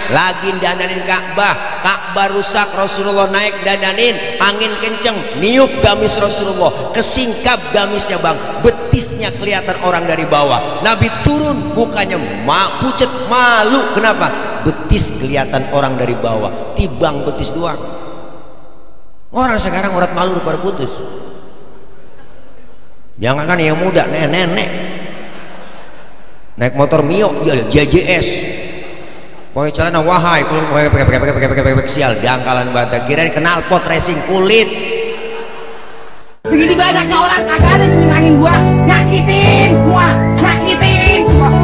lagi dandanin Ka'bah rusak, Rasulullah naik dandanin, angin kenceng niup gamis Rasulullah, kesingkap gamisnya bang, betisnya kelihatan orang dari bawah. Nabi turun mukanya pucet malu. Kenapa? Betis kelihatan orang dari bawah, tibang betis doang. Orang sekarang urat malu udah pada putus. Jangankan yang muda, nenek naik motor Mio, JJS, pakai celana wahai, pakai sial, dangkalan bata, kirain knalpot racing kulit. Begini banyaknya orang kagak ada yang nyenangin gua, nyakitin semua.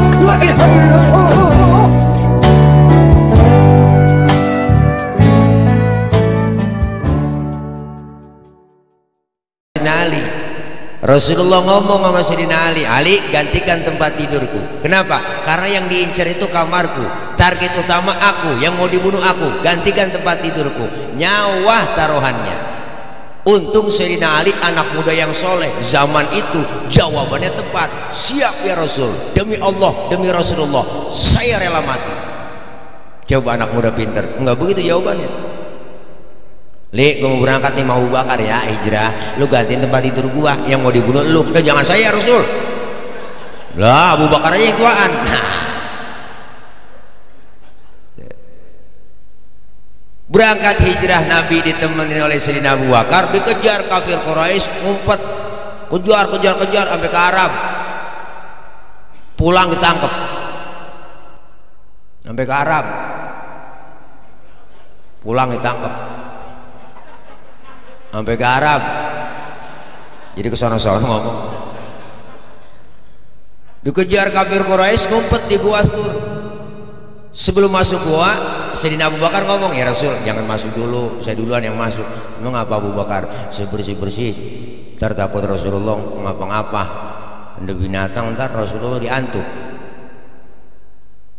Rasulullah ngomong sama Sayyidina Ali, gantikan tempat tidurku. Kenapa? Karena yang diincar itu kamarku, target utama aku, yang mau dibunuh aku, gantikan tempat tidurku. Nyawa taruhannya. Untung Sayyidina Ali anak muda yang soleh, zaman itu jawabannya tepat. Siap ya Rasul, demi Allah, demi Rasulullah, saya rela mati. Coba anak muda pinter, enggak begitu jawabannya. Li, gue mau berangkat nih, mau Abu Bakar ya, hijrah, lu gantiin tempat tidur gua, yang mau dibunuh lu. Udah jangan saya Rasul. Lah Abu Bakar aja yang tuaan. Berangkat hijrah Nabi ditemenin oleh Sayyidina Abu Bakar, dikejar kafir Quraisy, ngumpet, kejar sampai ke Arab. Pulang ditangkap. Sampai ke Arab. Pulang ditangkap. Sampai ke Arab, jadi ke sono-sono ngomong, dikejar kafir Quraisy, ngumpet di gua Thur. Sebelum masuk gua, Sayyidina Abu Bakar ngomong, ya Rasul jangan masuk dulu, saya duluan yang masuk. Emang apa Abu Bakar? Saya bersih-bersih, ntar takut Rasulullah ngapa-ngapa, ada binatang ntar Rasulullah diantuk.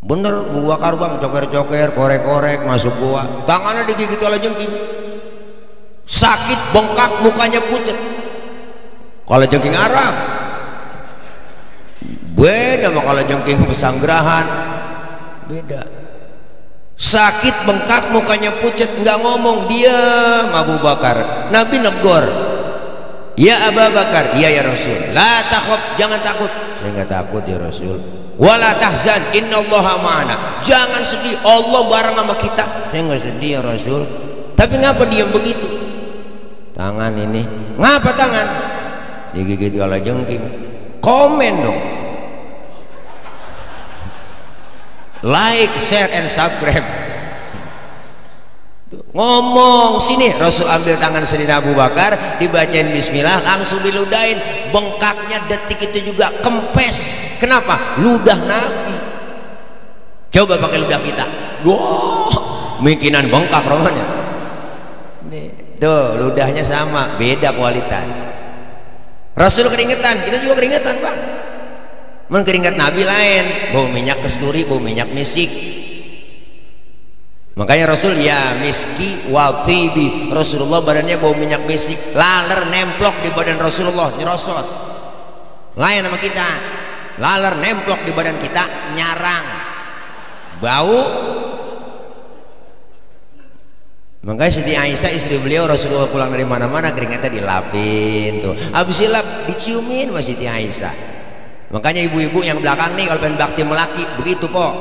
Bener Abu Bakar bang, coker-coker, korek-korek masuk gua, tangannya digigit oleh jengking. Sakit, bengkak, mukanya pucat. Kalau jengking Arab beda sama kalau jengking pesanggerahan, beda. Sakit, bengkak, mukanya pucat, nggak ngomong, diam Abu Bakar. Nabi negor, ya Abu Bakar, iya ya Rasul, la takhaf, jangan takut. Saya nggak takut ya Rasul. Wala tahzan, innallaha ma'ana, jangan sedih, Allah bareng sama kita. Saya nggak sedih ya Rasul. Tapi ngapa diam begitu? Tangan ini, ngapa tangan? Digigit oleh jengking. Komen dong, like, share, and subscribe. Ngomong sini, Rasul ambil tangan Sayyidina Abu Bakar, dibacain Bismillah, langsung diludahin. Bengkaknya detik itu juga kempes. Kenapa? Ludah Nabi. Coba pakai ludah kita, wah, mungkinan bengkak romanya. Nih. Tuh ludahnya sama, beda kualitas. Rasul keringetan, kita juga keringetan bang. Keringat Nabi lain, bau minyak kasturi, bau minyak misik. Makanya Rasul ya miski wa tibi, Rasulullah badannya bau minyak misik, laler nemplok di badan Rasulullah, nyerosot. Lain sama kita, laler nemplok di badan kita, nyarang, bau. Makanya Siti Aisyah istri beliau, Rasulullah pulang dari mana-mana keringatnya dilapin tuh, habis dilap diciumin sama Siti Aisyah. Makanya ibu-ibu yang belakang nih kalau pengen bakti melaki begitu kok.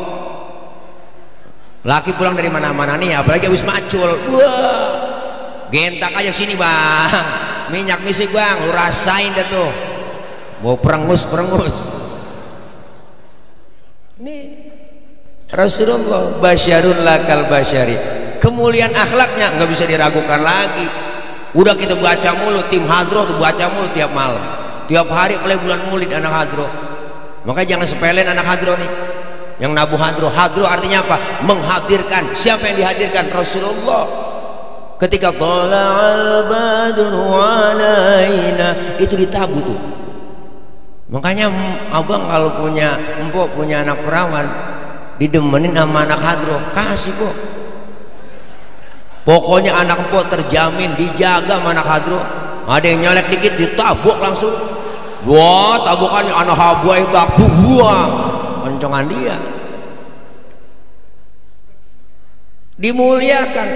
Laki pulang dari mana-mana nih, apalagi habis macul, wah, gentak aja sini bang, minyak misik bang, lu rasain dah tuh, mau perengus. Nih Rasulullah basyarun lakal basyari. Kemuliaan akhlaknya nggak bisa diragukan lagi. Udah kita baca mulu, tim hadro tuh baca mulu tiap malam, tiap hari, mulai bulan Maulid anak hadro. Makanya jangan sepelein anak hadro nih, yang nabuh hadro. Hadro artinya apa? Menghadirkan. Siapa yang dihadirkan? Rasulullah. Ketika thala'al badru alaina, itu ditabu tuh. Makanya abang kalau punya empok, punya anak perawan, didemenin sama anak hadro, kasih kok. Pokoknya anak empok terjamin dijaga sama anak hadro. Ada yang nyolek dikit ditabuk langsung. Wah, tabukannya anak habwa itu aku buang kencongan dia. dimuliakan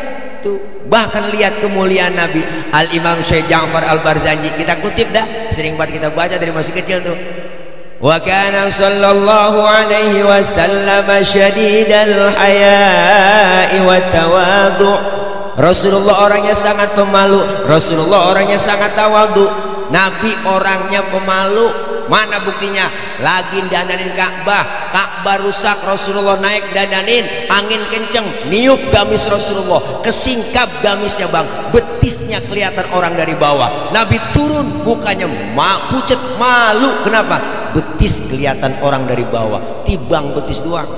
tuh. Bahkan lihat kemuliaan Nabi. Al Imam Syekh Ja'far Al Barzanji, kita kutip dah, sering banget kita baca dari masih kecil tuh. Wa kana sallallahu alaihi wasallam syadidal haya'i wa tawadhu. Rasulullah orangnya sangat pemalu, Rasulullah orangnya sangat tawadhu. Nabi orangnya pemalu. Mana buktinya? Lagi dandanin Ka'bah, Ka'bah rusak, Rasulullah naik dandanin, angin kenceng, niup gamis Rasulullah, kesingkap gamisnya bang, betisnya kelihatan orang dari bawah. Nabi turun, mukanya pucet, malu. Kenapa? Betis kelihatan orang dari bawah, tibang betis doang.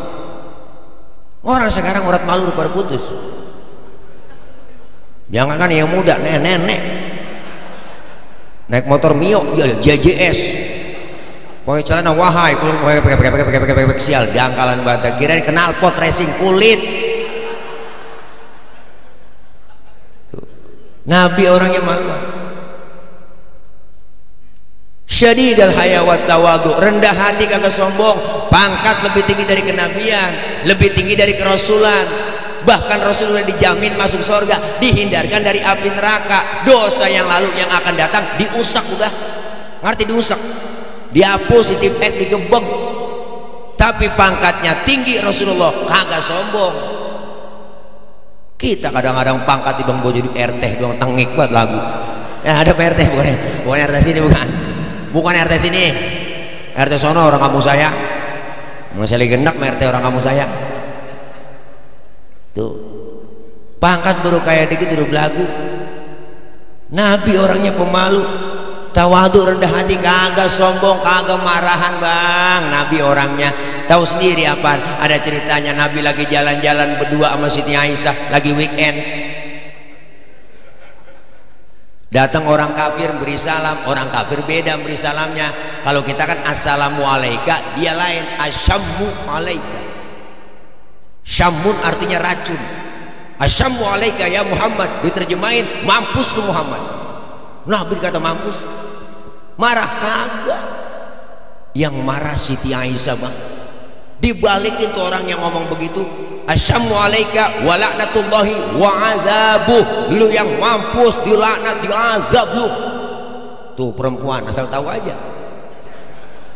Orang sekarang urat malu udah pada putus. Jangankan yang muda, nenek naik motor Mio, JJS, pakai celana wahai, pakai sial, dangkalan bata, kirain knalpot racing kulit. Nabi orangnya malu. Syadidal haya wa tawadhu, rendah hati kagak sombong, pangkat lebih tinggi dari kenabian, lebih tinggi dari kerasulan. Bahkan Rasulullah dijamin masuk surga, dihindarkan dari api neraka. Dosa yang lalu yang akan datang diusak, udah ngerti, diusak, dihapus, ditipek, digebek. Tapi pangkatnya tinggi Rasulullah, kagak sombong. Kita kadang-kadang pangkat di Bang Bojo di RT doang, tengik banget lagu. Ya ada PRT, bukan RT sini, bukan RT sini, RT sono orang kampung saya. Masih lagi gendak RT orang kampung saya. Tuh, pangkat baru kayak dikit udah belagu. Nabi orangnya pemalu, tawadhu, rendah hati, kagak sombong, kagak marahan bang. Nabi orangnya tahu sendiri apa. Ada ceritanya Nabi lagi jalan-jalan berdua sama Siti Aisyah, lagi weekend. Datang orang kafir beri salam, orang kafir beda beri salamnya. Kalau kita kan assalamu alaika, dia lain asyammu alaika. Syamun artinya racun. Asyammu alaika ya Muhammad, diterjemahin mampus lu Muhammad. Nabi kata mampus, marah kagak. Yang marah Siti Aisyah bang. Dibalikin tuh orang yang ngomong begitu, asyammu alaika wa laknatullahi wa azabuh, lu yang mampus, dilaknat, diazab lu. Tuh perempuan asal tahu aja.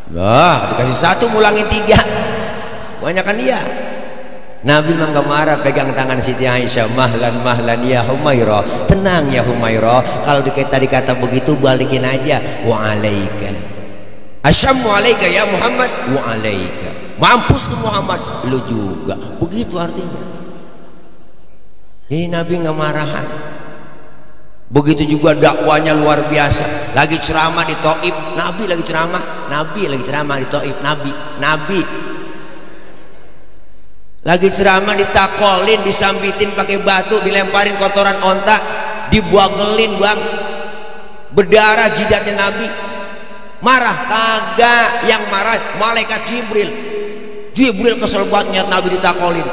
Nah dikasih satu mulangin tiga, banyakan dia. Nabi mah gak marah, pegang tangan Siti Aisyah, mahlan mahlan ya Humairah, tenang ya Humairah, kalau tadi kata begitu balikin aja, wa alaika asyammu alaika ya Muhammad wa alaika, mampus lu Muhammad, lu juga, begitu artinya. Jadi Nabi gak marahan. Begitu juga dakwanya luar biasa. Lagi ceramah di Taif, Nabi lagi ceramah di Taif, Nabi lagi ceramah ditakolin, disambitin pakai batu, dilemparin kotoran onta, dibuagelin bang, berdarah jidatnya Nabi. Marah kagak, yang marah malaikat Jibril kesel banget Nabi ditakolin.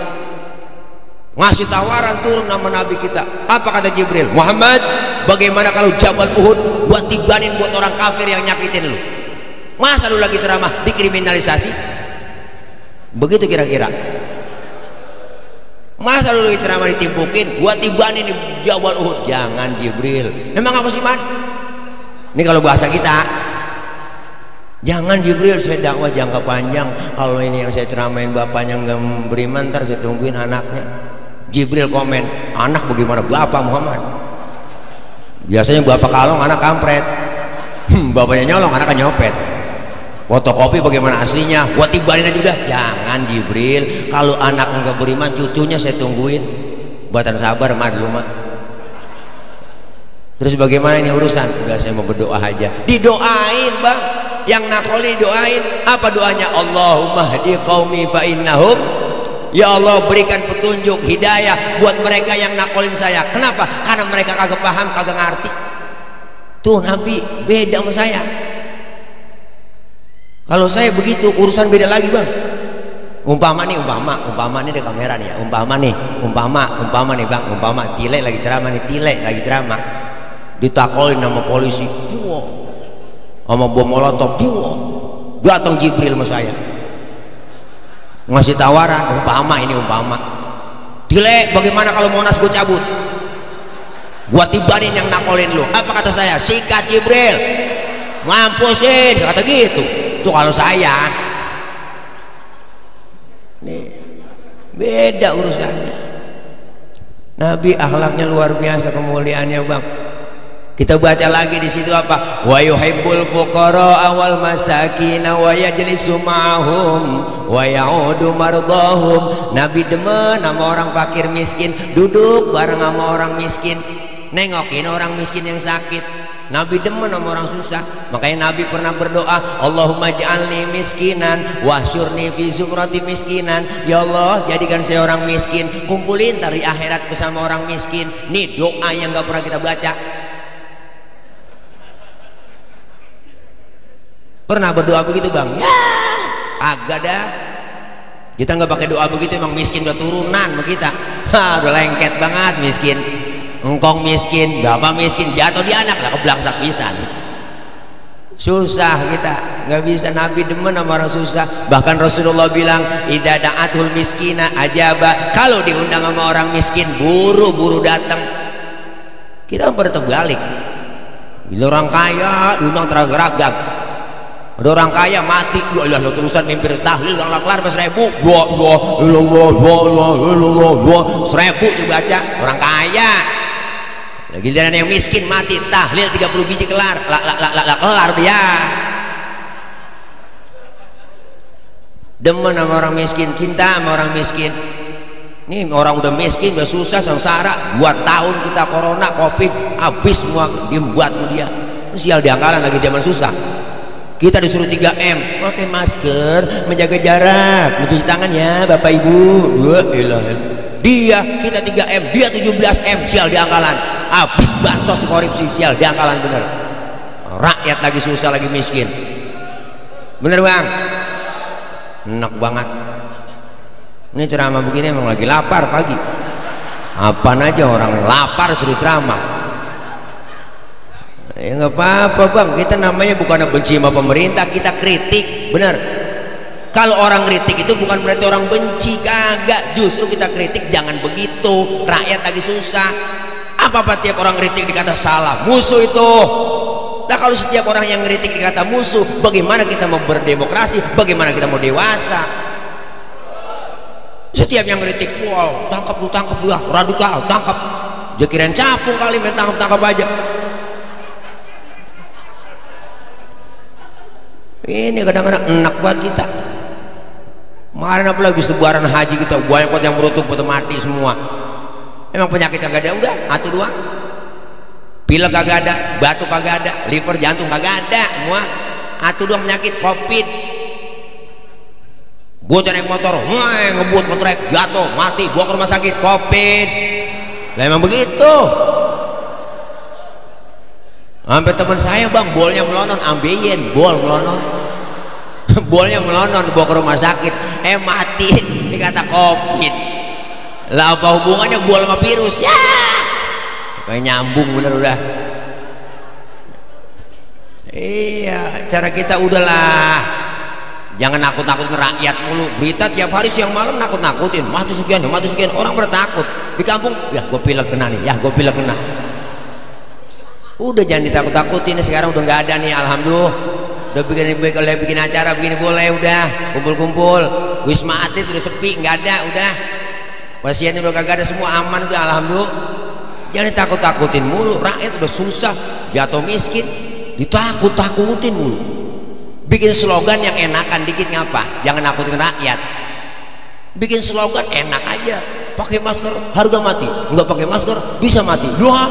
Ngasih tawaran turun nama Nabi kita. Apa kata Jibril? Muhammad, bagaimana kalau Jabal Uhud buat tibanin buat orang kafir yang nyakitin lu? Masa lu lagi ceramah dikriminalisasi? Begitu kira-kira. Masa lu lagi ceramah ditimpukin, gua tibanin di Jabal Uhud? Jangan Jibril. Memang apa sih man? Ini kalau bahasa kita, jangan Jibril, saya dakwah jangka panjang. Kalau ini yang saya ceramain bapaknya nggak beriman, ntar saya tungguin anaknya. Jibril komen, anak bagaimana? Bapak Muhammad. Biasanya bapak kalong, anak kampret. Bapaknya nyolong, anak kan nyopet. Fotokopi bagaimana aslinya? Gua tibanin aja udah. Jangan Jibril, kalau anak nggak beriman, cucunya saya tungguin. Buatan sabar mah dulu mah. Terus bagaimana ini urusan? Udah saya mau berdoa aja. Didoain bang, yang nakoli doain. Apa doanya? Allahumma hdi qaumi fa innahum, ya Allah berikan petunjuk hidayah buat mereka yang nakolin saya. Kenapa? Karena mereka kagak paham, kagak ngerti. Tuh Nabi beda sama saya. Kalau saya begitu urusan beda lagi bang. Umpama nih ada kamera nih ya. Umpama nih bang, Tile lagi ceramah, ditakolin sama polisi, sama bom molotov, datang Jibril sama saya, ngasih tawaran, umpama, Tile, bagaimana kalau Monas gue cabut, gua tibanin yang nakolin lu? Apa kata saya? Sikat Jibril, mampusin, kata gitu. Tuh kalau saya nih beda urusannya. Nabi akhlaknya luar biasa, kemuliaannya bang. Kita baca lagi di situ apa? Wa yuhibbul fuqara wal masakin wa yajlisu ma'hum wa ya'udu mardahum. Nabi demen sama orang fakir miskin, duduk bareng sama orang miskin, nengokin orang miskin yang sakit. Nabi demen sama orang susah. Makanya Nabi pernah berdoa, Allahumma ja'alni miskinan wahsyurni fi zumrati miskinan. Ya Allah, jadikan saya orang miskin, kumpulin dari akhirat bersama orang miskin. Nih doa yang gak pernah kita baca. Pernah berdoa begitu bang? Ya agak dah. Kita nggak pakai doa begitu, emang miskin udah turunan begitu. Udah lengket banget miskin. Engkong miskin, bapak miskin, jatuh di anak lah keblangsak pisan. Susah kita, nggak bisa. Nabi demen sama orang susah. Bahkan Rasulullah bilang, idza da'atul miskina ajaba. Kalau diundang sama orang miskin, buru-buru datang. Kita pada terbalik. Bila orang kaya diundang teragak-agak. Ada orang kaya mati, ya Allah, lo terusan mimpi tahlil gak kelar pas 1000. Seribu dibaca orang kaya. Lagi giliran yang miskin mati, tahlil 30 biji kelar, kelar dia. Demen sama orang miskin, cinta sama orang miskin. Nih orang udah miskin, udah susah, sengsara, 2 tahun kita corona, covid, habis semua dibuat dia. Sial diangkalan lagi zaman susah. Kita disuruh 3M, pakai masker, menjaga jarak, mencuci tangan ya Bapak Ibu. Dia, kita 3M, dia 17M, sial diangkalan. Habis bansos korupsi, sial diangkalan bener. Rakyat lagi susah, lagi miskin. Bener bang? Enak banget. Ini ceramah begini emang lagi lapar pagi. Apaan aja orang yang lapar suruh ceramah. Ya nggak apa-apa bang, kita namanya bukan benci sama pemerintah, kita kritik, bener. Kalau orang kritik itu bukan berarti orang benci, kagak. Justru kita kritik jangan begitu, rakyat lagi susah. Apa-apa tiap orang kritik dikata salah, musuh itu. Nah kalau setiap orang yang kritik dikata musuh, bagaimana kita mau berdemokrasi, bagaimana kita mau dewasa? Setiap yang kritik, wow tangkap lu, radikal, tangkap. Jakirain capung kali main tangkap aja. Ini kadang-kadang enak buat kita. Kemarin apalagi habis lebaran haji kita banyak banget yang berutuh pada mati semua. Emang penyakit kagak ada, udah atu doang. Pilek kagak ada, batuk kagak ada, liver jantung kagak ada, semua atu doang penyakit covid. Gua naik motor, ngebut kotrek, jatuh, mati, gua ke rumah sakit covid. Lah emang begitu. Sampai teman saya bang, bolnya melonon, ambeien, bol melonon. Bolnya melonon, bawa ke rumah sakit, mati, dikata covid. Lah apa hubungannya bol sama virus? Ya kayak nyambung bener udah. Iya, cara kita udahlah, jangan nakut-nakutin rakyat mulu. Berita tiap hari siang malam nakut-nakutin, mati sekian, orang bertakut. Di kampung, ya gue pilek kena nih, ya gue pilek kena. Udah jangan ditakut-takutin, sekarang udah nggak ada nih, alhamdulillah. Udah bikin acara begini boleh, udah kumpul-kumpul. Wisma Atlet udah sepi, nggak ada, udah. Pasiennya udah kagak ada, semua aman, udah alhamdulillah. Jangan ditakut-takutin mulu, rakyat udah susah, jatuh miskin, ditakut-takutin mulu. Bikin slogan yang enakan dikit ngapa? Jangan nakutin rakyat. Bikin slogan enak aja. Pakai masker harga mati, nggak pakai masker bisa mati. Doa.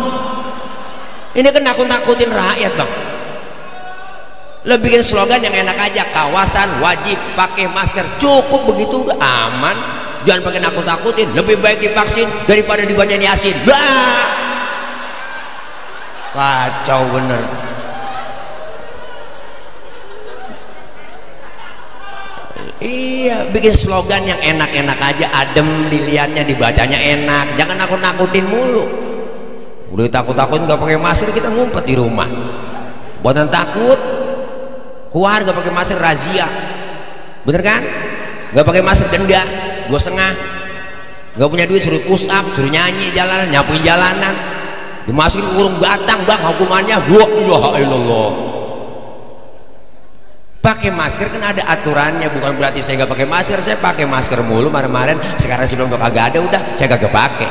Ini kan nakut-nakutin rakyat bang. Lo bikin slogan yang enak aja, kawasan wajib pakai masker, cukup begitu udah aman. Jangan pakai nakut-nakutin, lebih baik divaksin daripada dibacain Yasin. Bah! Kacau bener. Iya, bikin slogan yang enak-enak aja, adem dilihatnya, dibacanya enak. Jangan nakut-nakutin mulu. Udah takut-takutin nggak pakai masker, kita ngumpet di rumah. Buatan takut, keluar nggak pakai masker razia, bener kan? Nggak pakai masker denda 2,5. Nggak punya duit suruh push up, suruh nyanyi jalanan, nyapuin jalanan, dimasukin ke kurung batang bang, hukumannya la ilaha illallah. Pakai masker kan ada aturannya, bukan berarti saya nggak pakai masker. Saya pakai masker mulu kemarin, sekarang sebelum untuk kagak ada udah saya kagak pakai.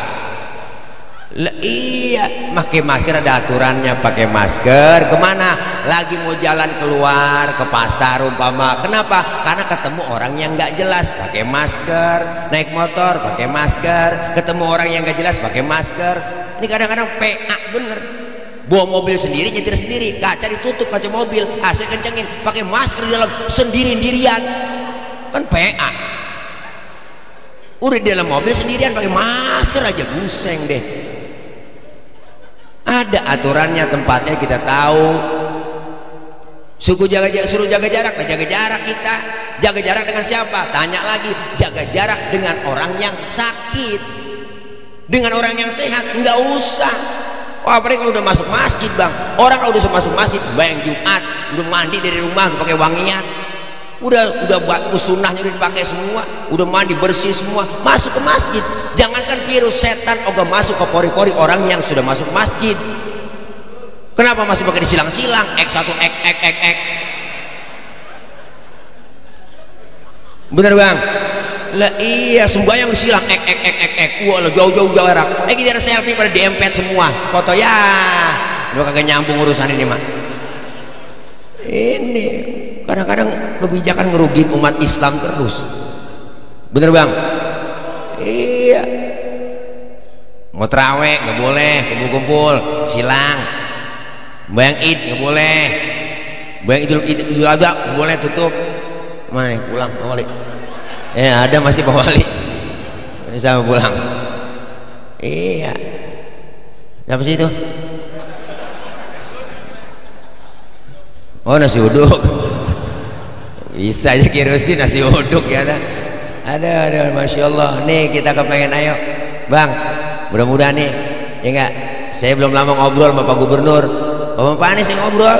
Iya, pakai masker ada aturannya. Pakai masker kemana? Lagi mau jalan keluar ke pasar umpama. Kenapa? Karena ketemu orang yang nggak jelas, pakai masker. Naik motor pakai masker. Ketemu orang yang nggak jelas pakai masker. Ini kadang-kadang PA bener. Bawa mobil sendiri, nyetir sendiri, kaca ditutup kaca mobil, AC kencengin, pakai masker di dalam sendirian, kan PA. Udah di dalam mobil sendirian pakai masker aja, buseng deh. Ada aturannya, tempatnya kita tahu. Suruh jaga jarak, jaga jarak kita. Jaga jarak dengan siapa? Tanya lagi. Jaga jarak dengan orang yang sakit. Dengan orang yang sehat nggak usah. Wah, apalagi kalau udah masuk masjid bang. Orang kalau udah masuk masjid, bayang Jumat, udah mandi dari rumah, udah pakai wangian, udah buat sunnahnya udah dipakai semua, udah mandi bersih semua, masuk ke masjid. Jangankan virus, setan ogah masuk ke pori-pori orang yang sudah masuk masjid. Kenapa masih pakai disilang-silang? X1 X. Bener bang? Lah iya, sembahyang silang X. Wah, jauh-jauh jarak. Kita selfie pada diempet semua, foto ya. Udah kagak nyambung urusan ini mah. Ini kadang-kadang kebijakan ngerugiin umat Islam terus. Bener bang? Iya. Mau terawih nggak boleh, kumpul-kumpul, silang. Bayang Id nggak boleh. Bayang Idul Adha nggak boleh, tutup. Mana nih pulang Pak Wali? Ya ada masih Pak Wali. Ini sama pulang. Iya. Siapa sih itu? Oh, nasi uduk. Bisa aja Kirusti nasi uduk ya. Ada Masya Allah. Nih kita kepengen, ayo bang, mudah-mudahan nih ya enggak, saya belum lama ngobrol sama Pak Gubernur, Pak Anies, saya ngobrol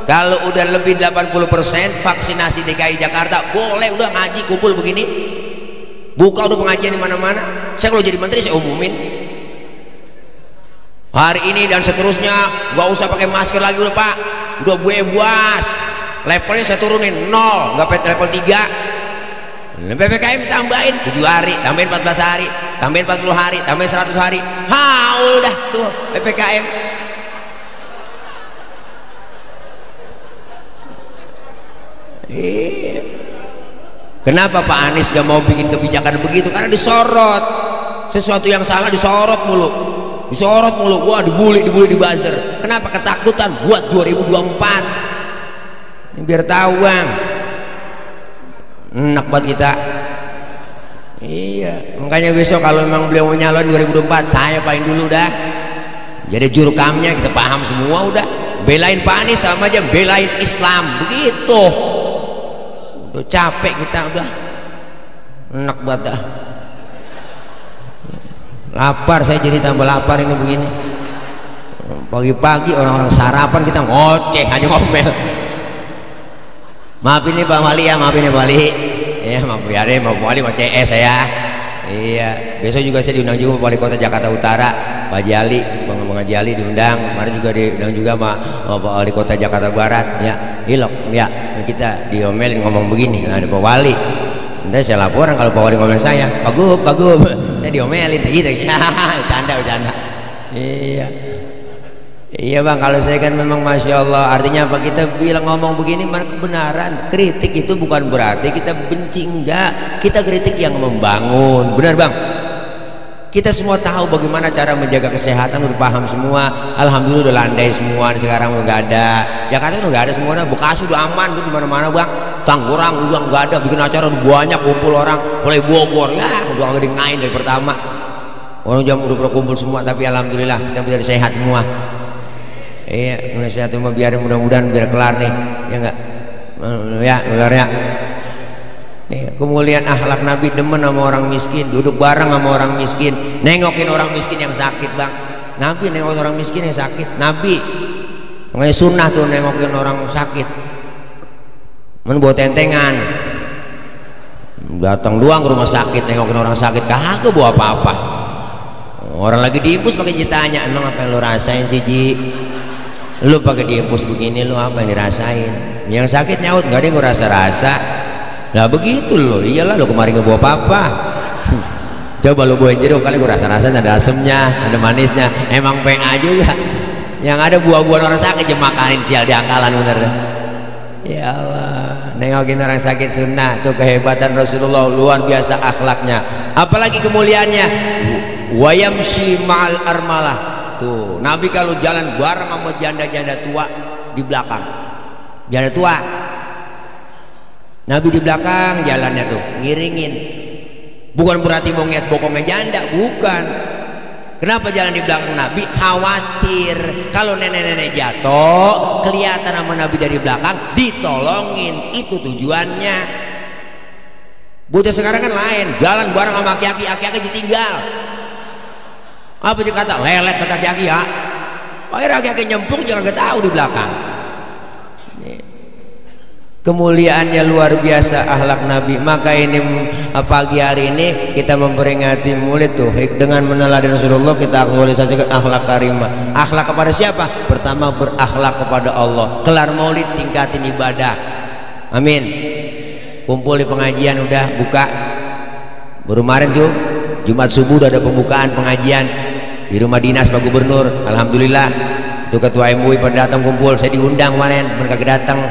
kalau udah lebih 80% vaksinasi DKI Jakarta boleh udah ngaji kumpul begini, buka udah pengajian di mana-mana. Saya kalau jadi menteri saya umumin hari ini dan seterusnya nggak usah pakai masker lagi udah Pak, udah bebas, levelnya saya turunin 0, nggak level 3. PPKM tambahin 7 hari, tambahin 14 hari, tambahin 40 hari, tambahin 100 hari, haul dah tuh PPKM. Kenapa Pak Anies gak mau bikin kebijakan begitu? Karena disorot, sesuatu yang salah disorot mulu, wah dibully di buzzer. Kenapa? Ketakutan buat 2024. Biar tahu bang, enak buat kita. Iya, makanya besok kalau memang beliau mau nyalon 2024, saya paling dulu dah jadi juru kamnya, kita paham semua udah. Belain Pak Anies sama aja belain Islam, begitu. Udah capek kita, udah enak buat dah. Lapar saya, jadi tambah lapar ini begini. Pagi-pagi orang-orang sarapan kita ngoceh aja, ngomel. Maafin nih Pak Wali ya, maafin nih Pak Wali ya, maaf ya deh, Pak Wali mau CS saya. Iya, besok juga saya diundang juga Pak Wali Kota Jakarta Utara, Pak Jali, Bang Haji Ali diundang. Kemarin juga diundang juga sama Pak Wali Kota Jakarta Barat ya. Ilok ya, kita diomelin ngomong begini, ada Pak Wali. Nanti saya laporan kalau Pak Wali ngomel saya, Pak Gub, saya diomelin gitu. Bercanda. Iya bang, kalau saya kan memang Masya Allah. Artinya apa? Kita bilang ngomong begini mana kebenaran. Kritik itu bukan berarti kita benci, enggak. Kita kritik yang membangun, benar bang. Kita semua tahu bagaimana cara menjaga kesehatan, udah paham semua. Alhamdulillah udah landai semua. Sekarang udah gak ada, Jakarta udah gak ada semuanya. Bekasi udah aman tuh dimana-mana bang. Tangerang udah gak ada, bikin acara udah banyak, kumpul orang. Mulai Bogor ya udah gak ngain dari pertama. Orang jam udah berkumpul semua. Tapi alhamdulillah kita menjadi sehat semua. Iya, sehat semua. Biar mudah-mudahan biar kelar nih, ya enggak? Ya kelar ya. Kemuliaan akhlak Nabi, demen sama orang miskin, duduk bareng sama orang miskin, nengokin orang miskin yang sakit bang. Nabi nengokin orang miskin yang sakit, Nabi makanya sunnah tuh nengokin orang sakit, bawa tentengan, Datang doang ke rumah sakit nengokin orang sakit, kagak bawa apa-apa. Orang lagi diimpus pakai ditanya, emang apa yang lu rasain sih Ji? Lu pakai diimpus begini, lu apa yang dirasain? Yang sakit nyaut, nggak ada yang gue rasa-rasa. Nah begitu lo, iyalah lo kemarin gak bawa apa-apa. Coba lo bawain jeruk, kali gue rasa-rasa ada asemnya, ada manisnya. Emang PA juga. Yang ada buah-buahan orang sakit aja makanin, sial di angkalan bener. Ya Allah, nengokin orang sakit sunnah, tuh kehebatan Rasulullah, luar biasa akhlaknya. Apalagi kemuliaannya, wayamshi ma'al armalah. Tuh, Nabi kalau jalan bareng sama janda-janda tua di belakang. Janda tua, Nabi di belakang jalannya tuh ngiringin. Bukan berarti mau ngeliat bokongnya janda, bukan. Kenapa jalan di belakang Nabi? Khawatir kalau nenek-nenek jatuh kelihatan sama Nabi dari belakang, ditolongin. Itu tujuannya. Bocah sekarang kan lain, jalan bareng sama aki-aki, aki-aki ditinggal. Apa dia kata? Lelet kata aki-aki ya. Akhirnya aki-aki nyempung jangan tahu di belakang. Kemuliaannya luar biasa akhlak Nabi. Maka ini pagi hari ini kita memperingati Maulid tuh dengan meneladani Rasulullah, kita aktualisasikan akhlak karimah. Akhlak kepada siapa? Pertama berakhlak kepada Allah. Kelar Maulid tingkatin ibadah. Amin. Kumpul di pengajian udah buka. Baru kemarin tuh Jumat subuh udah ada pembukaan pengajian di rumah dinas Pak Gubernur. Alhamdulillah. Tuh ketua MUI pada datang kumpul. Saya diundang kemarin, mereka datang.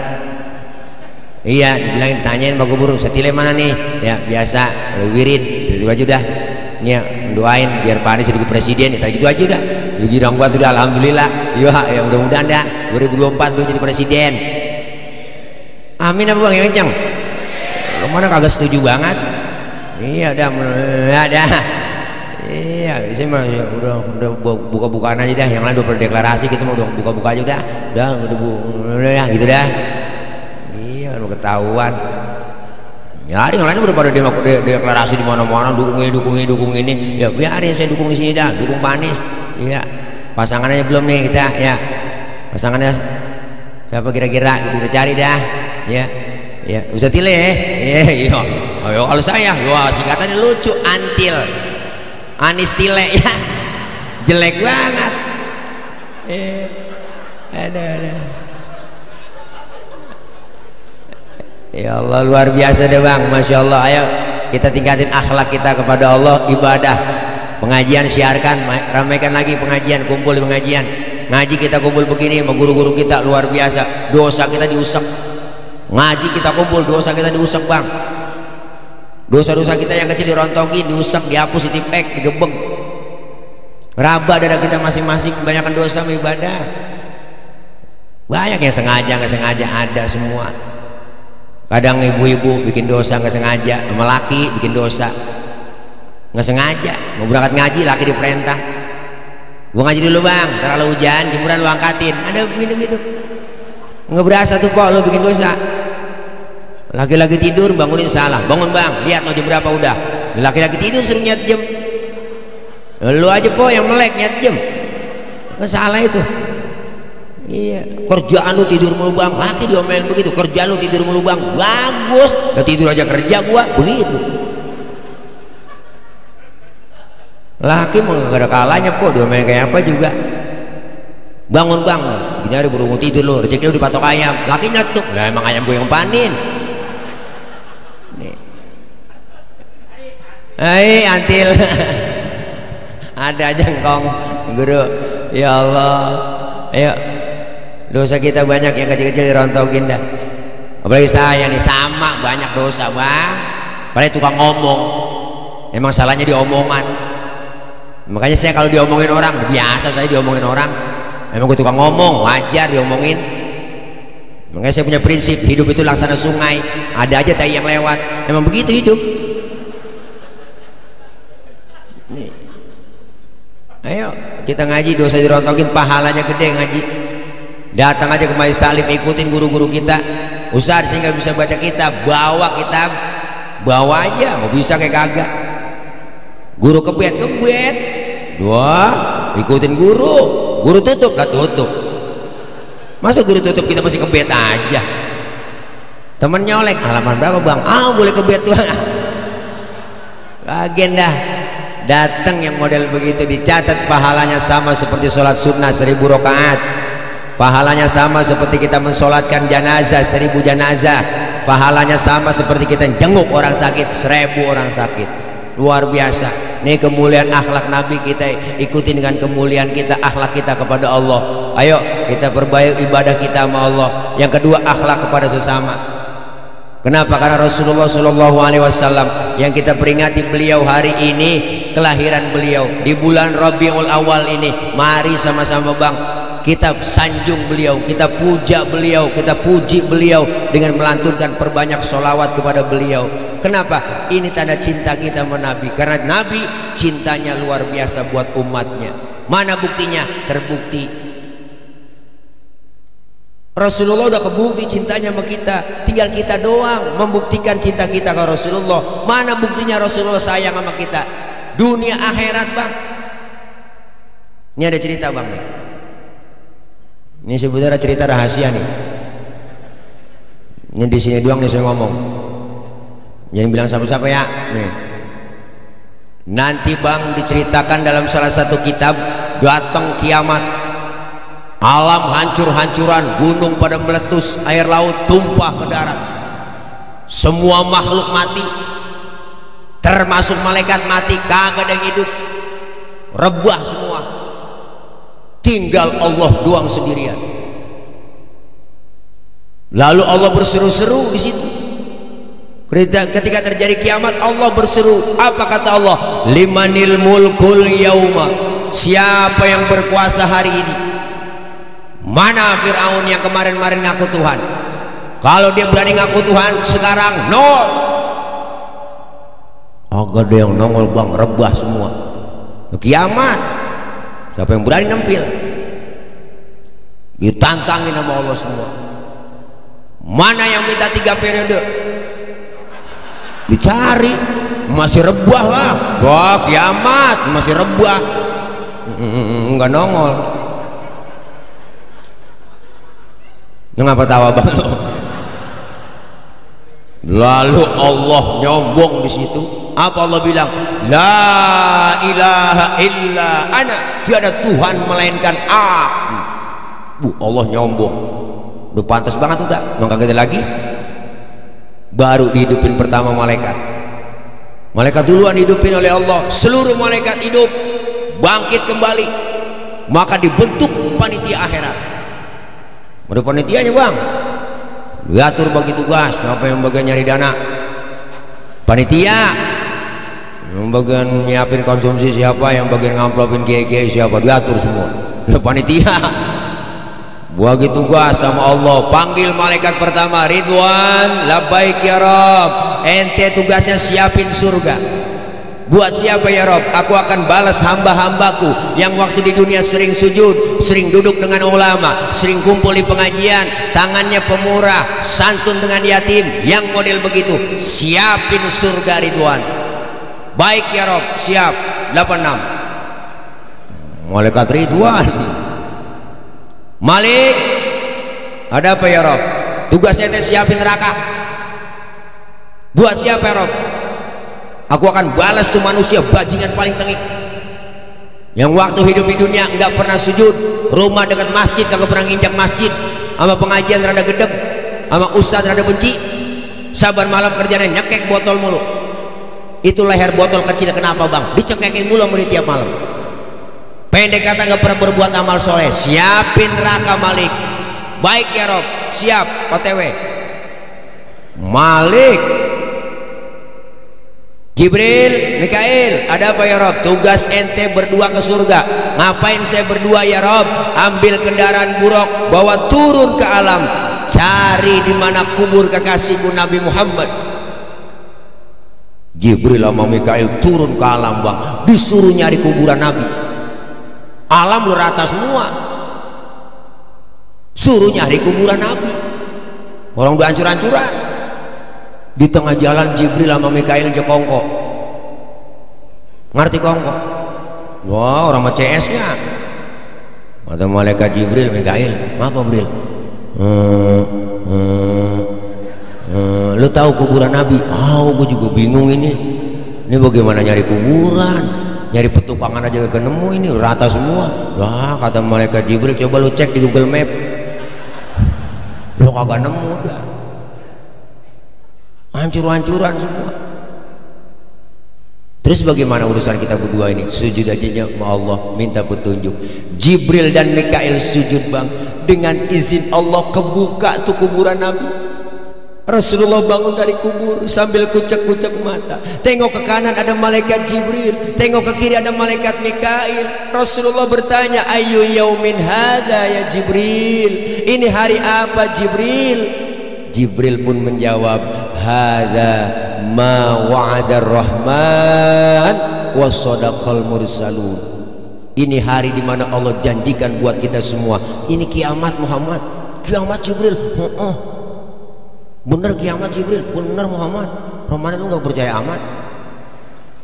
Iya, dibilang ditanyain Pak Gubernur, setile mana nih? Ya biasa, wirid, gitu aja udah. Nih doain biar Pak Anies jadi presiden, ya gitu aja udah. Girang buat udah, alhamdulillah. Ya mudah-mudahan dah 2024 tuh jadi presiden. Amin apa bang yang kencang? Lo mana kagak setuju banget? Iya dah, Iya, saya mah ya, udah buka-bukaan aja dah. Yang lain udah berdeklarasi, kita mau buka-buka aja udah ya gitu dah. Lu ketahuan ya, yang lain udah pada deklarasi di mana-mana, dukung ini ya, biarin saya dukung di sini dah, dukung Pak Anies. Iya, pasangannya belum nih kita ya, pasangannya siapa kira-kira gitu, kita cari dah ya, bisa tile ya, iya. Ayo kalau saya, wah singkatannya lucu, Antil, Anies Tile ya, jelek banget. Ada. Ya Allah luar biasa deh bang, Masya Allah. Ayo kita tingkatin akhlak kita kepada Allah. Ibadah, pengajian siarkan, ramaikan lagi pengajian, kumpul di pengajian. Ngaji kita kumpul begini sama guru-guru kita, luar biasa. Dosa kita diusap. Ngaji kita kumpul, dosa kita diusap bang. Dosa-dosa kita yang kecil dirontongin, diusap, dihapus, ditipek, digebeng. Raba dada kita masing-masing, kebanyakan dosa sama ibadah. Banyak yang sengaja, nggak sengaja, ada semua. Kadang ibu-ibu bikin dosa nggak sengaja, sama laki bikin dosa nggak sengaja. Mau berangkat ngaji, laki diperintah, gua ngaji dulu bang, terlalu hujan, jemuran lu angkatin. Ada begitu, nggak berasa tuh po, lu bikin dosa. Laki-laki tidur, bangunin salah, bangun bang, lihat mau jam berapa udah. Laki-laki tidur suruh nyet jam, lu aja po yang melek nyet jam, nggak salah itu. Iya, kerjaan lu tidur mulu bang, laki diomelin begitu. Kerjaan lu tidur mulu bang, bagus, udah tidur aja kerja gua, begitu. Laki mau gak ada kalanya po, diomelin kayak apa juga. Bangun bang, gini hari baru mau tidur lu, rezeki lu dipatok ayam. Laki nyetuk, lah emang ayam gue yang panin. Nih, hai Antil, ada jengkong guru. Ya Allah, ayo. Dosa kita banyak yang kecil-kecil dirontokin dah. Apalagi saya nih, sama banyak dosa bang. Apalagi tukang ngomong, emang salahnya di omongan. Makanya saya kalau diomongin orang, biasa saya diomongin orang. Emang gue tukang ngomong, wajar diomongin. Makanya saya punya prinsip, hidup itu laksana sungai, ada aja tai yang lewat. Emang begitu hidup. Nih. Ayo kita ngaji, dosa dirontokin, pahalanya gede ngaji. Datang aja ke majelis taklim, ikutin guru-guru kita. Usah sehingga bisa baca kitab, bawa kitab, bawa aja, nggak bisa kayak kagak. Guru kebet, dua, ikutin guru tutup, lah tutup. Masa guru tutup kita masih kebet aja? Temen nyolek, halaman berapa bang? Ah boleh kebet tuh. Bagian dah datang yang model begitu, dicatat pahalanya sama seperti sholat sunnah 1000 rakaat, pahalanya sama seperti kita mensolatkan jenazah 1000 jenazah, pahalanya sama seperti kita jenguk orang sakit 1000 orang sakit. Luar biasa. Ini kemuliaan akhlak Nabi, kita ikuti dengan kemuliaan kita, akhlak kita kepada Allah. Ayo kita perbaiki ibadah kita sama Allah. Yang kedua, akhlak kepada sesama. Kenapa? Karena Rasulullah SAW yang kita peringati beliau hari ini, kelahiran beliau di bulan Rabiul Awal ini. Mari sama-sama bang, kita sanjung beliau, kita puja beliau, kita puji beliau dengan melantunkan perbanyak sholawat kepada beliau. Kenapa? Ini tanda cinta kita sama Nabi. Karena Nabi cintanya luar biasa buat umatnya. Mana buktinya? Terbukti. Rasulullah udah kebukti cintanya sama kita. Tinggal kita doang membuktikan cinta kita ke Rasulullah. Mana buktinya Rasulullah sayang sama kita? Dunia akhirat bang. Ini ada cerita bang nih. Ini sebenarnya cerita rahasia nih. Ini di sini doang nih saya ngomong. Jangan bilang siapa-siapa ya. Nih. Nanti bang diceritakan dalam salah satu kitab, datang kiamat, alam hancur-hancuran, gunung pada meletus, air laut tumpah ke darat, semua makhluk mati, termasuk malaikat mati, kagak ada yang hidup, rebah semua, tinggal Allah doang sendirian. Lalu Allah berseru-seru di situ. Ketika terjadi kiamat, Allah berseru. Apa kata Allah? Limanil mulkul yauma. Siapa yang berkuasa hari ini? Mana Fir'aun yang kemarin-kemarin ngaku Tuhan? Kalau dia berani ngaku Tuhan, sekarang nol. Agak ada yang nongol bang, rebah semua. Kiamat. Siapa yang berani nampil? Ditantangin sama Allah semua. Mana yang minta 3 periode? Dicari, masih rebah lah. Wah kiamat masih rebah, nggak nongol. Ngapa tawa bang? Lalu Allah nyombong di situ. Apa Allah bilang? La ilaha illa ana. Tiada Tuhan melainkan aku. Allah nyombong. Udah pantas banget udah. Nggak kaget lagi. Baru dihidupin pertama malaikat. Malaikat duluan dihidupin oleh Allah. Seluruh malaikat hidup, bangkit kembali. Maka dibentuk panitia akhirat. Ada panitianya bang. Diatur bagi tugas. Siapa yang bagian nyari dana? Panitia. Yang bagian nyiapin konsumsi siapa? Yang bagian ngamplopin kiai-kiai siapa? Diatur semua. Panitia. Bagi tugas sama Allah. Panggil malaikat pertama, Ridwan, labbaik ya Rob. Ente tugasnya siapin surga. Buat siapa ya Rob? Aku akan balas hamba-hambaku yang waktu di dunia sering sujud, sering duduk dengan ulama, sering kumpul di pengajian, tangannya pemurah, santun dengan yatim, yang model begitu. Siapin surga Ridwan. Baik ya Rob, siap. 86. Malaikat Ridwan. Malik, ada apa ya Rob? Tugasnya ente siapin neraka. Buat siapa ya Rob? Aku akan balas tuh manusia bajingan paling tengik, yang waktu hidup di dunia nggak pernah sujud, rumah dekat masjid kagak pernah nginjak masjid, sama pengajian rada gedeg, sama ustadz rada benci, saban malam kerjanya nyekek botol mulu. Itu leher botol kecil kenapa bang? Dicekekin mulu sama tiap malam. Pendek kata nggak pernah berbuat amal soleh. Siapin neraka Malik. Baik ya Rob, siap. OTW. Malik, Jibril, Mikail, ada apa ya Rob? Tugas ente berdua ke surga. Ngapain saya berdua ya Rob? Ambil kendaraan buruk, bawa turun ke alam, cari di mana kubur kekasihku Nabi Muhammad. Jibril sama Mikail turun ke alam bang, disuruh nyari kuburan Nabi. Alam lu rata semua, suruh nyari kuburan Nabi. Orang udah hancur-hancuran. Di tengah jalan Jibril sama Mikail jekongko. Ngerti kongko? Wah orang sama CS nya. Kata malaikat Jibril, Mikail, apa Bril? Lu tahu kuburan Nabi? Gue juga bingung ini. Ini bagaimana nyari kuburan, nyari petukangan aja gak nemu, ini rata semua. Lah kata malaikat Jibril, coba lu cek di Google Map, lu kagak nemu, dah hancur-hancuran semua. Terus bagaimana urusan kita berdua ini? Sujud aja sama Allah, minta petunjuk. Jibril dan Mikail sujud bang, dengan izin Allah kebuka tuh kuburan Nabi. Rasulullah bangun dari kubur sambil kucek-kucek mata, tengok ke kanan ada malaikat Jibril, tengok ke kiri ada malaikat Mikail. Rasulullah bertanya, ayu yaumin hadza ya Jibril, ini hari apa Jibril? Jibril pun menjawab, hadza ma wa'adar rahman wa sadaqal mursalun. Ini hari dimana Allah janjikan buat kita semua. Ini kiamat Muhammad, kiamat Jibril. Bener kiamat Jibril, bener Muhammad. Romana lu gak percaya amat?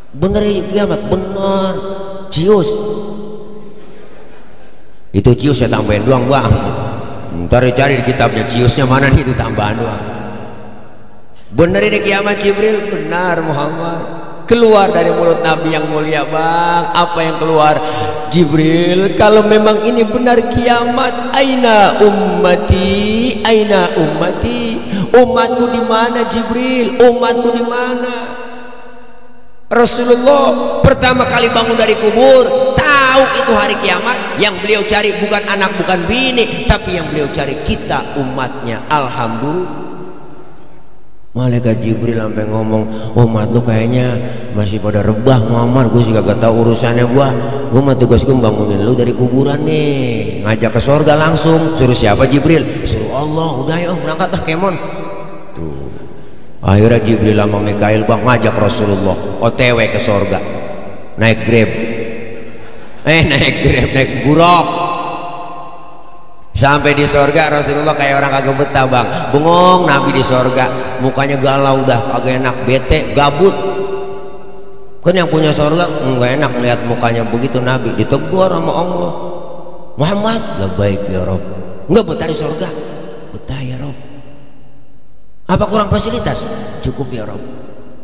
Bener ya kiamat, bener. Cius, itu cius saya tambahin doang bang. Ntar cari di kitabnya ciusnya mana nih, itu tambahan doang. Bener ini kiamat Jibril, benar Muhammad. Keluar dari mulut Nabi yang mulia bang, apa yang keluar? Jibril, kalau memang ini benar kiamat, aina ummati, aina ummati, umatku di mana Jibril, umatku di mana? Rasulullah pertama kali bangun dari kubur, tahu itu hari kiamat. Yang beliau cari bukan anak bukan bini, tapi yang beliau cari kita umatnya. Alhamdulillah. Malaikat Jibril sampai ngomong, umat lu kayaknya masih pada rebah Muhammad, gue juga gak tahu urusannya. Gue mah tugas gue bangunin lu dari kuburan nih, ngajak ke sorga langsung. Suruh siapa Jibril? Suruh Allah. Udah yuk berangkat dah kemon. Tuh akhirnya Jibril sama Mikail bang ngajak Rasulullah OTW ke sorga, naik Grab, naik buruk. Sampai di sorga Rasulullah kayak orang kagak betah bang, bengong. Nabi di sorga mukanya galau, udah kagak enak, bete, gabut. Kan yang punya sorga nggak enak lihat mukanya begitu. Nabi ditegur sama Allah, Muhammad, labbaik ya Rob, nggak betah di sorga? Betah ya Rob. Apa kurang fasilitas? Cukup ya Rob,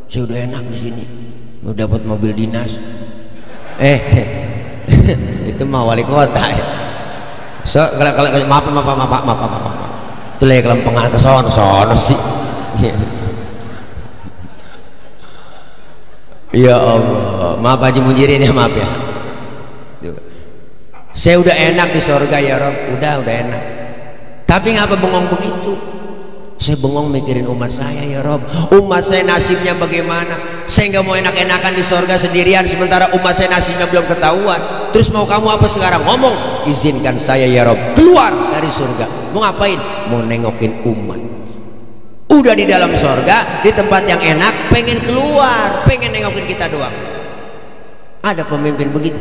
saya udah enak di sini, udah dapat mobil dinas. Itu mah wali kota ya. Maaf. Itu lagi kelempengan ke sono sih. Ya Allah, maaf Haji Munjirin ya, maaf ya. Saya udah enak di sorga ya Rob, udah enak. Tapi ngapa bengong begitu? Saya bengong mikirin umat saya ya Rob. Umat saya nasibnya bagaimana? Saya nggak mau enak-enakan di sorga sendirian, sementara umat saya nasibnya belum ketahuan. Terus mau kamu apa sekarang? Ngomong, izinkan saya ya Rob keluar dari surga. Mau ngapain? Mau nengokin umat. Udah di dalam sorga, di tempat yang enak, pengen keluar, pengen nengokin kita doang. Ada pemimpin begitu,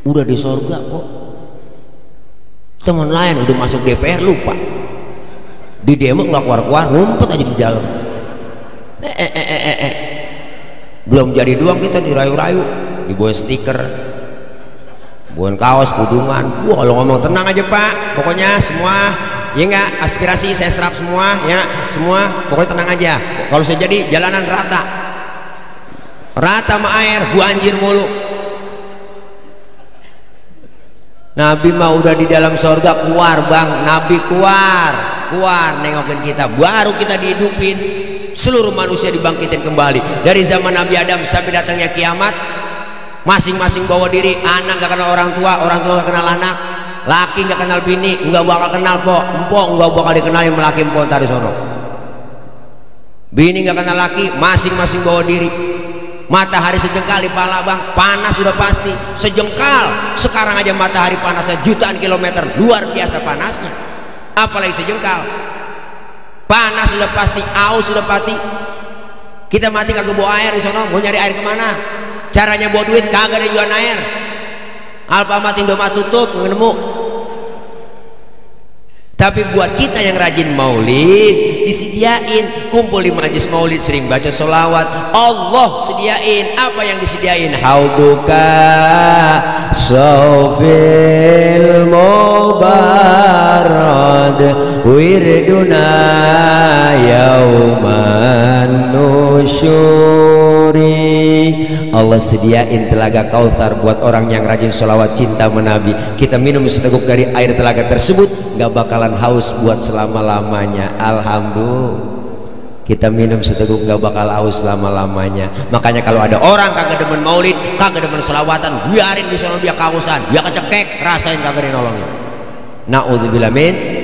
udah di sorga kok, teman lain udah masuk DPR lupa, di demo nggak keluar-keluar, ngumpet aja di dalam. Belum jadi doang kita dirayu-rayu, dibawa stiker, bukan kaos, kudungan. Wah, kalau ngomong tenang aja Pak, pokoknya semua ya enggak, aspirasi saya serap semua ya, semua pokoknya tenang aja. Kalau saya jadi jalanan rata sama air, banjir mulu. Nabi mah udah di dalam sorga, keluar bang. Nabi keluar nengokin kita, baru kita dihidupin. Seluruh manusia dibangkitin kembali. Dari zaman Nabi Adam sampai datangnya kiamat, masing-masing bawa diri. Anak gak kenal orang tua gak kenal anak, laki gak kenal bini, gak bakal kenal empok gak bakal dikenalin melaki empok dari sono. Bini gak kenal laki, masing-masing bawa diri. Matahari sejengkal di pala bang, panas sudah pasti sejengkal. Sekarang aja matahari panasnya jutaan kilometer, luar biasa panasnya, apalagi sejengkal. Panas sudah pasti, aus sudah pasti. Kita mati kagak bawa air di sono, mau nyari air kemana? Caranya bawa duit, kagak ada jualan air. Alfamart, Indomaret tutup, nggak nemu. Tapi buat kita yang rajin maulid, disediain kumpul di majlis maulid, sering baca sholawat, Allah sediain. Apa yang disediain? Hauduka sofil mubarad wirduna yauman nusyuri Allah sediain telaga Kautsar buat orang yang rajin sholawat cinta menabi. Kita minum seteguk dari air telaga tersebut, gak bakalan haus buat selama-lamanya. Alhamdulillah, kita minum seteguk gak bakal haus selama-lamanya. Makanya kalau ada orang kagak demen maulid, kagak demen selawatan, biarin di sana dia kausan, dia kecekek, rasain kagak dinolongin. Na'udzubillah min.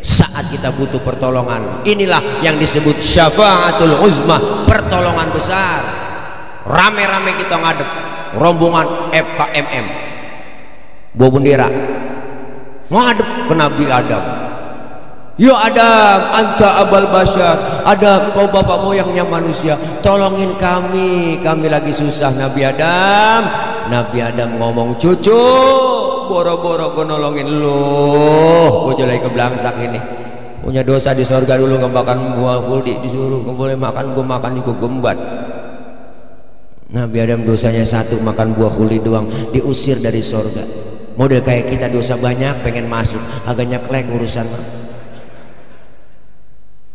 Saat kita butuh pertolongan, inilah yang disebut syafaatul uzma, pertolongan besar. Rame-rame kita ngadep, rombongan FKMM bawa bendera ngadep ke Nabi Adam. Ya Adam, anta abal basyar. Adam, kau bapak moyangnya manusia, tolongin kami lagi susah. Nabi Adam ngomong, cucu, boro-boro gue nolongin lu, gue jelai keblangsak ini, punya dosa di surga dulu, gak makan buah fuldi, disuruh gak boleh makan, gue makan juga gembat. Nabi Adam dosanya satu, makan buah fuldi doang, diusir dari surga. Model kayak kita dosa banyak, pengen masuk, agak nyeklek urusan mah.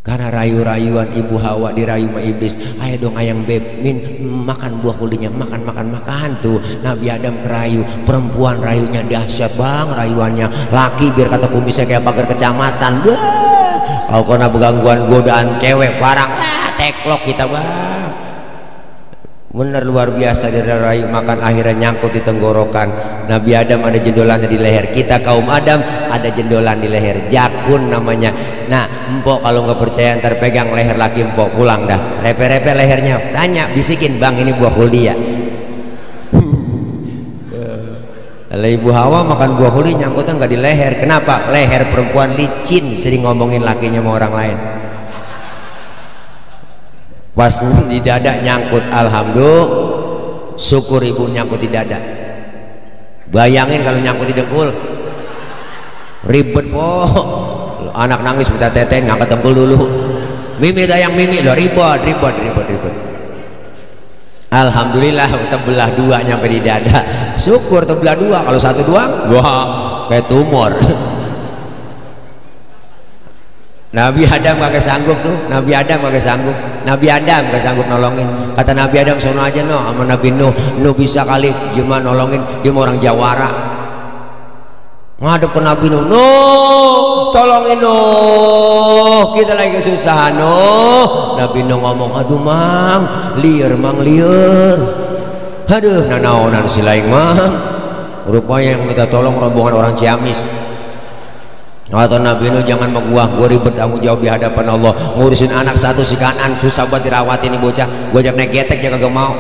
Karena rayu-rayuan ibu Hawa, dirayu sama iblis, ayo dong ayang beb, min makan buah kulinya, makan tuh. Nabi Adam kerayu, perempuan rayunya dahsyat bang, rayuannya. Laki biar kata kumisnya kayak pagar kecamatan. Kalau kena begangguan godaan cewek barang, teklok kita bang. Bener luar biasa, dirayu makan akhirnya nyangkut di tenggorokan. Nabi Adam ada jendolannya di leher, kita kaum Adam ada jendolan di leher, jakun namanya. Nah empok kalau nggak percaya ntar pegang leher laki empok, pulang dah repe-repe lehernya, tanya, bisikin, bang ini buah huldi ya. Kalau ibu Hawa makan buah huldi nyangkutnya nggak di leher. Kenapa? Leher perempuan licin, sering ngomongin lakinya sama orang lain. Pas di dada nyangkut, alhamdulillah, syukur ibu nyangkut di dada. Bayangin kalau nyangkut di dengkul, ribet po. Anak nangis minta teten, ngangkat dengkul dulu, mimi dayang mimi lo, ribet. Alhamdulillah terbelah dua nyampe di dada, syukur terbelah dua. Kalau satu doang, wah kayak tumor. Nabi Adam gak sanggup tuh, Nabi Adam gak sanggup nolongin. Kata Nabi Adam, sono aja no sama Nabi Nuh bisa kali cuma nolongin, dia mau orang Jawara. Ngadep ke Nabi Nuh, tolongin Nuh, kita lagi kesusahan Nuh. Nabi Nuh ngomong, aduh mang liar, aduh nanaonan si laing mang. Rupanya yang minta tolong rombongan orang Ciamis. Kata Nabi Nuh, jangan mau gua ribet tanggung jawab di hadapan Allah, ngurusin anak satu si kanan susah buat dirawatin nih bocah, gua ajak naik getek dia kagak mau,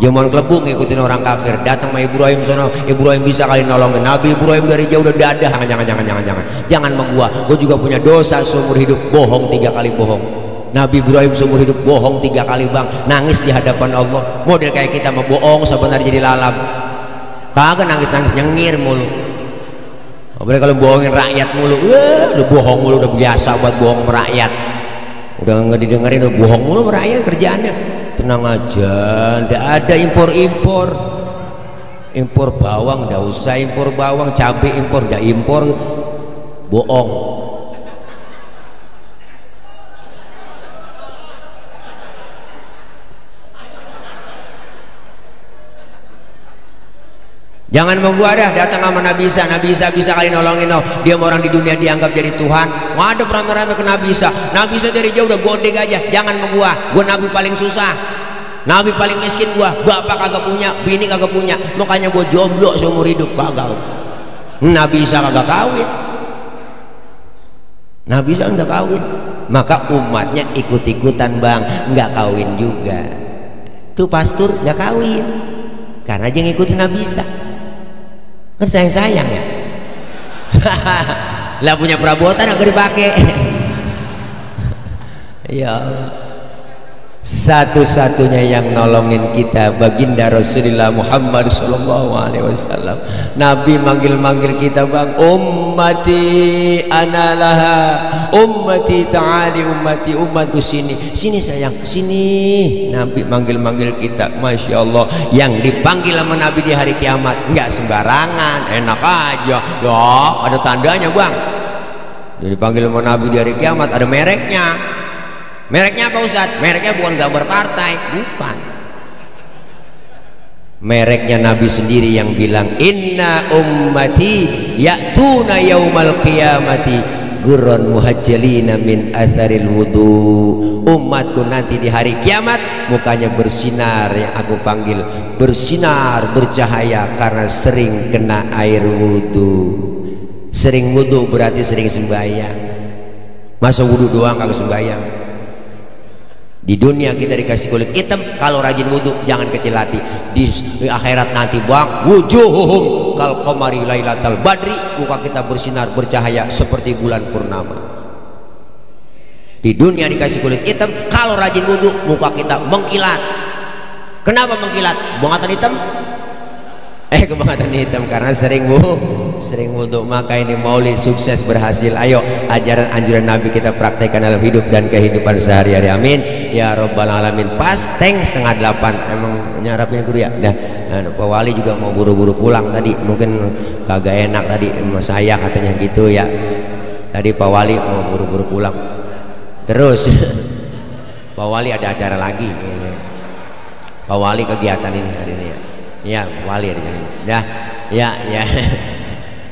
jamuan kelebu ngikutin orang kafir. Datang sama Ibrahim sono, Ibrahim bisa kali nolongin. Nabi Ibrahim dari jauh udah dadah, jangan mau gua juga punya dosa seumur hidup, bohong 3 kali bohong. Nabi Ibrahim seumur hidup bohong 3 kali bang, nangis di hadapan Allah. Model kayak kita mau bohong sebenarnya jadi lalam, kagak nangis nyengir mulu. Apalagi kalau bohongin rakyat mulu, udah bohong mulu, udah biasa buat bohong merakyat, udah nggak didengerin, udah bohong mulu merakyat kerjaannya. Tenang aja, ndak ada impor bawang, ndak usah impor bawang, cabai impor, ndak impor, bohong. Jangan mau gua dah, datang sama Nabi Isa bisa kali nolongin no. Dia orang di dunia dianggap jadi Tuhan, ngadep rame-rame ke Nabi Isa dari jauh udah godek aja. Jangan mau gua Nabi paling susah, Nabi paling miskin gua, bapak kagak punya, bini kagak punya, makanya gua jomblo seumur hidup kagak. Nabi Isa kagak kawin, Nabi Isa nggak kawin, maka umatnya ikut-ikutan bang, nggak kawin juga. Tuh pastor nggak kawin karena aja ngikutin Nabi Isa. Kan sayang ya. Lah punya perabotan agak dipakai. Ya Allah, satu-satunya yang nolongin kita baginda Rasulullah Muhammad SAW. Nabi manggil kita bang, ummati analaha, ummati ta'ali, umatku sini sayang, sini. Nabi manggil kita, masya Allah. Yang dipanggil sama Nabi di hari kiamat nggak sembarangan, enak aja loh, ada tandanya bang. Jadi dipanggil sama Nabi di hari kiamat ada mereknya apa Ustadz? Mereknya bukan gambar partai, bukan. Mereknya Nabi sendiri yang bilang, inna ummati ya'tuna yaumal qiyamati gurran muhajjalina min atharil wudu. Umatku nanti di hari kiamat mukanya bersinar, yang aku panggil bersinar, bercahaya karena sering kena air wudu. Sering wudu berarti sering sembahyang. Masa wudu doang kagak sembahyang? Di dunia kita dikasih kulit hitam, kalau rajin wudu jangan kecil hati. Di akhirat nanti bang, wujuhuhum kal qamari lailatal badri, muka kita bersinar bercahaya seperti bulan purnama. Di dunia dikasih kulit hitam, kalau rajin wudu muka kita mengkilat. Kenapa mengkilat? Bongatan hitam? Kebangatan hitam karena sering wudu. Maka ini maulid sukses berhasil. Ayo ajaran anjuran Nabi kita praktekkan dalam hidup dan kehidupan sehari-hari. Amin ya rabbal alamin. Pas teng 7:30. Emang nyarapin guru ya. Nah, Pak Wali juga mau buru-buru pulang tadi, mungkin kagak enak tadi sama saya katanya gitu ya. Tadi Pak Wali mau buru-buru pulang. Terus Pak Wali ada acara lagi. Pak Wali kegiatan ini hari ini ya. Ya, Wali ada jadi. Dah, ya.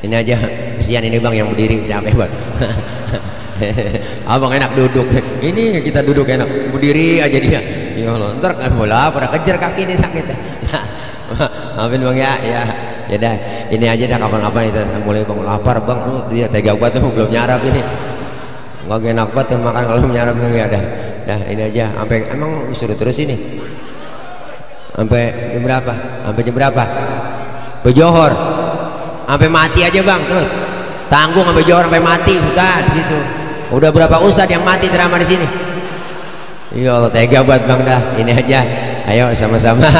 Ini aja, kesian ini bang yang berdiri capek banget. Abang enak duduk. Ini kita duduk enak, berdiri aja dia. Ya Allah, ntar kan bola, pada kejar kaki ini sakit. Maafin bang ya. Ya dah, ini aja dah kapan-kapan kita mulai bang lapar bang. Lu dia tega banget belum nyarap ini. Nggak enak banget makan kalau nyarap ya dah. Dah ini aja, sampai emang suruh terus ini. Sampai jam berapa? Sampai jam berapa? Bejohor. Sampai mati aja bang, terus tanggung sampai johor sampai mati Ustaz di situ. Udah berapa Ustaz yang mati ceramah di sini? Ya Allah tega buat bang dah. Ini aja. Ayo sama-sama.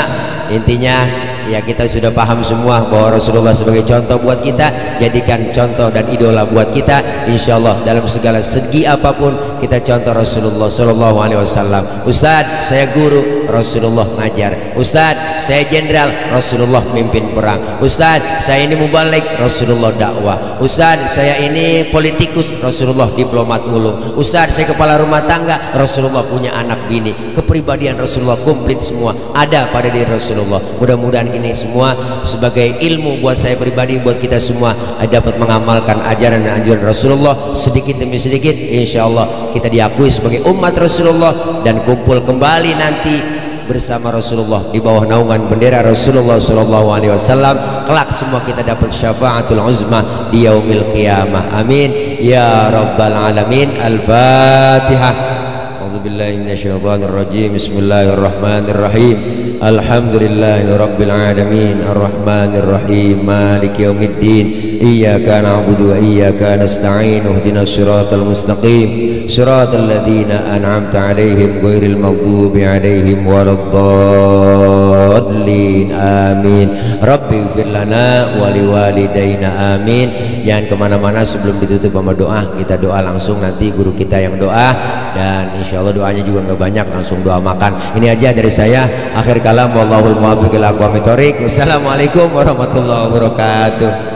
Intinya ya kita sudah paham semua bahwa Rasulullah sebagai contoh buat kita. Jadikan contoh dan idola buat kita. Insya Allah dalam segala segi apapun kita contoh Rasulullah Sallallahu Alaihi Wasallam. Ustaz saya guru, Rasulullah ngajar. Ustaz saya jenderal, Rasulullah mimpin perang. Ustaz saya ini mubalik, Rasulullah dakwah. Ustaz saya ini politikus, Rasulullah diplomat ulum. Ustaz saya kepala rumah tangga, Rasulullah punya anak bini. Kepribadian Rasulullah komplit semua ada pada diri Rasulullah. Mudah-mudahan ini semua sebagai ilmu buat saya pribadi, buat kita semua dapat mengamalkan ajaran dan anjuran Rasulullah sedikit demi sedikit. Insya Allah kita diakui sebagai umat Rasulullah dan kumpul kembali nanti bersama Rasulullah di bawah naungan bendera Rasulullah Sallallahu Alaihi Wasallam. Kelak semua kita dapat syafaatul uzma di yaumil qiyamah. Amin ya rabbal alamin. Al-Fatihah. A'udzubillahi minasyaitonir rajim. Bismillahirrahmanirrahim. Alhamdulillahi rabbil alamin. Arrahmanir rahim. Maliki yaumiddin. Iyyaka na'budu wa iyyaka nasta'in. Ihdinas siratal mustaqim. Siratal ladzina an'amta 'alaihim ghairil maghdubi 'alaihim waladdallin. Amin. Rabbi ighfir lana wa liwalidayna. Amin. Jangan kemana-mana sebelum ditutup sama doa. Kita doa langsung, nanti guru kita yang doa, dan insya Allah doanya juga nggak banyak, langsung doa makan. Ini aja dari saya. Akhir kalam, wallahul muwaffiq ila aqwamit thoriq. Wassalamualaikum warahmatullahi wabarakatuh.